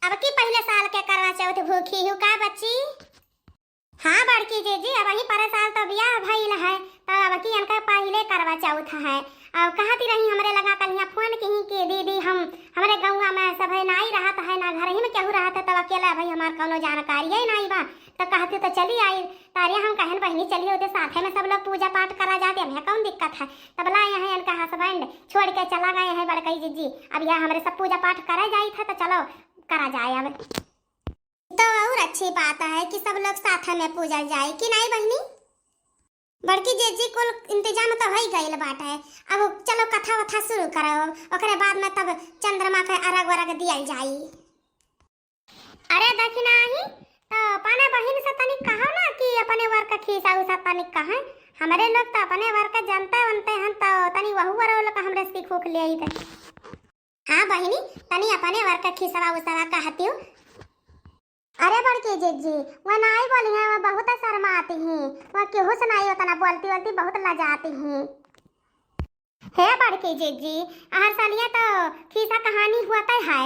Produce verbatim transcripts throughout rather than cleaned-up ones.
अब की पहिले साल के करवा चौथ भूखी हूँ का बच्ची? हाँ बड़की जीजी, अबहीं परे साल तो बियाह भइल है, तो अब की इनका पहिले करवा चौथ है। अब कहती रही हमरे लगा कलिया फोन किहीं कि दीदी हम, हमरे गौवा में सभे नाई रहत है, ना घर ही में केहू रहत है, तब अकेला भाई हमार कौनो जानकारी ही नाई बा, तो कहती तो चली आई। तारे हम कहन बहिनी चलिए उधर साथे में सब लोग पूजा पाठ करा जाते, हमें कौन दिक्कत है। तब ला यहाँ इनका हस्बैंड छोड़ के चला गए हैं बड़कई जीजी, अब यह हमरे सब पूजा पाठ करा जाई था, तो चलो करा जाए अब। तो और अच्छी बात है कि सब लोग साथ में पूजल जाए कि नाई बहिनी? बड़की जीजी कुल इंतजाम तो होई गइल बाटे, अब चलो कथा वथा शुरू करो, ओकरे बाद में तब चंद्रमा के अरग वरग दियल जाई। अरे दखिनाही, तो अपने बहिन से तनी कहो ना कि अपने वर का खीसा उसा तनी कहे, हमरे लोग तो अपने वर का जनते वनते हन, तो तनी वहू वरो लोग हमरे सीख उख ले आई दे। हाँ बहिनी, तनी अपने वर का खिसवा उसवा कहतियो। अरे बड़की जीजी, वह नाई बोली है, वह बहुत शर्माती ही, वह केहू से नाई उतना बोलती बोलती बहुत लजाती ही। हे बड़की जीजी, हर सालिया तो खिस्सा कहानी हुआ तय है,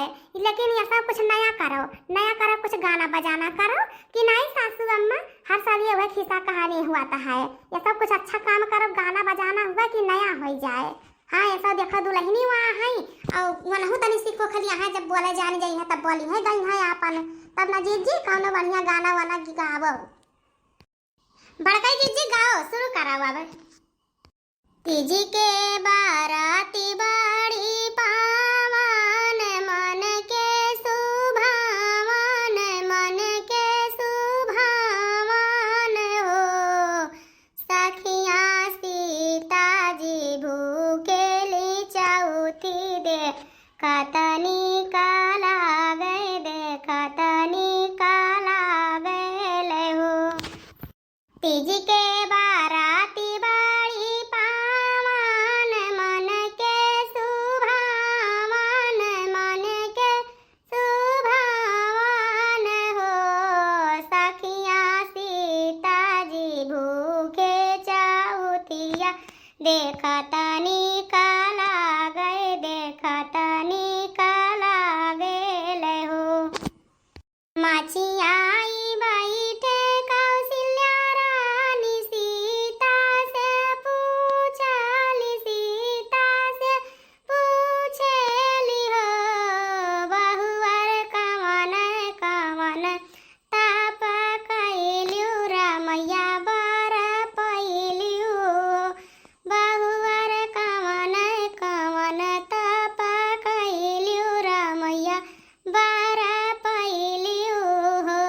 लेकिन ये सब कुछ नया करो, नया करो, कुछ गाना बजाना करो कि नाई सासू अम्मा, हर सालिया वह खिस्सा कहानी हुआ तय है, ये सब कुछ अच्छा काम करो, गाना बजाना हुआ कि नया हो जाए। हाँ, ऐसा देखो दुलहिनी वहाँ है, और वनहु तनी सीखो खाली यहाँ जब बोले जान जाई है तब बोली है गई है आपन, तब ना जीजी कौनो बढ़िया गाना वाना गावो। बड़कई जीजी गाओ, शुरू कराओ अब। तीजी के बाराती बड़ी पावन, मन के सुभावन, मन के सुभावन हो। सखिया सीता जी भूखेली चौथी दे, कतनी का लागे दे, कतनी का लागे ले हो। तीज के बाराती बड़ी पावन, मन के सुभावन, मन के सुभावन हो। सखिया सीता जी भूखे चौथिया, देखतनी का लागे, देखतनी का लागे ले हो। माचियाई बैठे कौशल्या रानी सीता से पूछली, सीता से पूछली हो, बहुअर कवन कवन तप कैल्यू रमैया बर पैल्यू, बहुअर कवन कवन तप कैल्यू रमैया बर पैल्यू हो।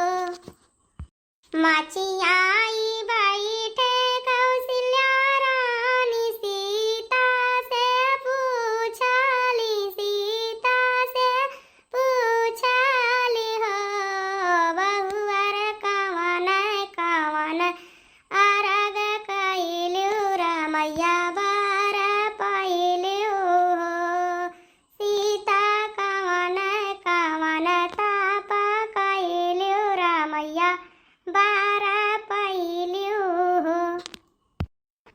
माचियाई बैठे कौशल्या रानी सीता से पूछली, सीता से पूछली हो, बहुअर कवन कवन अरग कैल्यू रमैया बर पैल्यू हो। सीता कवन कवन तप कैल्यू रमैया बर पैल्यू हो।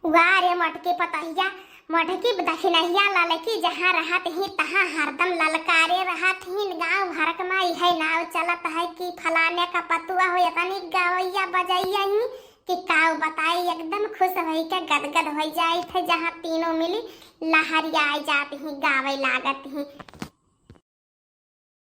वाह रे मोटकी पतहिया, मोटकी दखिनहिया ललकी जहाँ रहत ही तहाँ हरदम ललकारे रहत ही। गाँव भरक मा इहै नाव चलत है कि फलाने का पतुआ हो, इतनी गवैया बजैया ही कि काऊ बताई, एकदम खुश होई के गदगद होई जाइत है। जहाँ तीनों मिली लहरिया आई जात ही, गावे लागत ही।